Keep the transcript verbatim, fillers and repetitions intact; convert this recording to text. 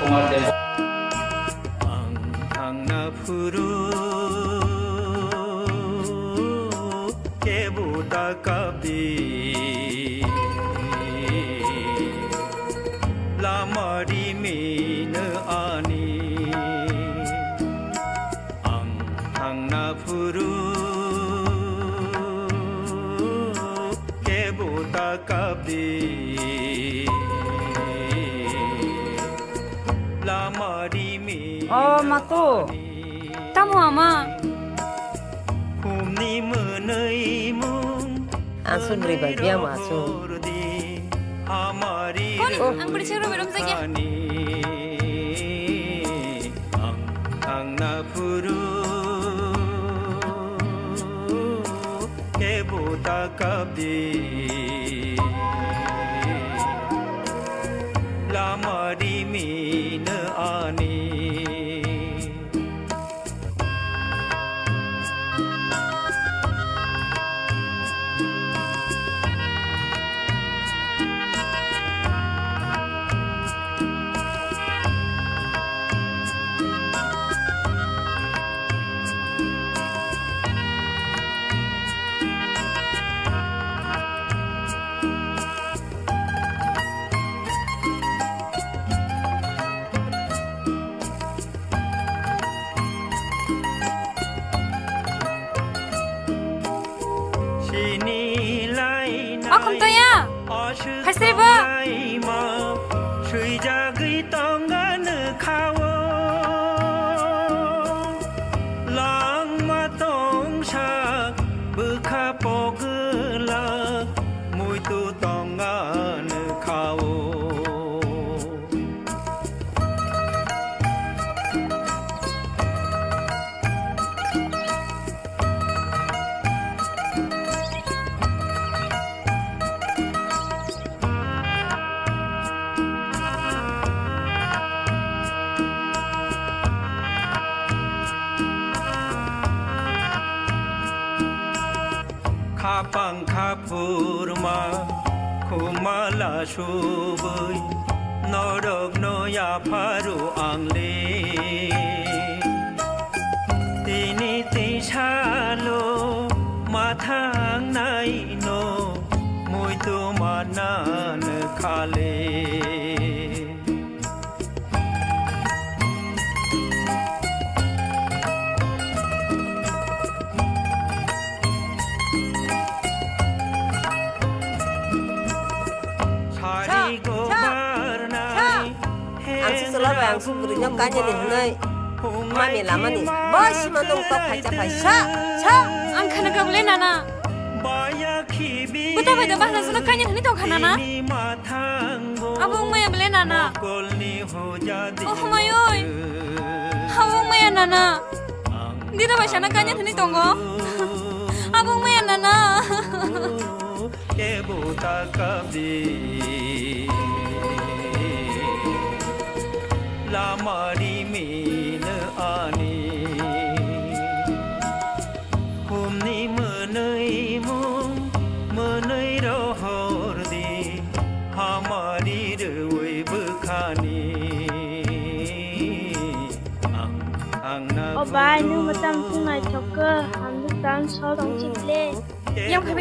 Ang thangna phuru kebo ta kapdi, lama rimino ani. Ang thangna phuru kebo ta kapdi, lama rimi. O matu. Tamo ama? Khumni mwnwi mung. Aswk rwi bai biyang aswk. Koni, ang bwrwi chwng rw bai romjak ya. Ang thangna phuru kebo ta kapdi, lama rimino ani. O khumtoya, phaisri bo. Swijagwi tongani khao, langma tongsa bwkha pogwlak, muitu tongani khao. Khapang khaphurma khumala subui norokno yapharu angle. Tini tisalo mathang naino muitu manan khale. Sari go barnai. Ang si chwla bai ang si bwrwi no kanya ni hwnwi mami lama ni bo sima nung tok phaisa phaisa. Sa, sa, ang khana ka bwle nana. Buta bai da bahna jano kanya hwnwi tong khana na. Abo wngmaya bwle nana. Oh my oi. Abo wngmaya nana. Dida bai sana kanya hwnwi tongo. Abo wngmaya nana. Kebo ta kapdi, lama rimino ani. Khumni mwnwi mung mwnwi rohordi, hamari rwi bwkhani. Ang, ang na. O bai, nwng mwchang chwng naithok khe, hamjwk tang sal tong chiple. Yang phai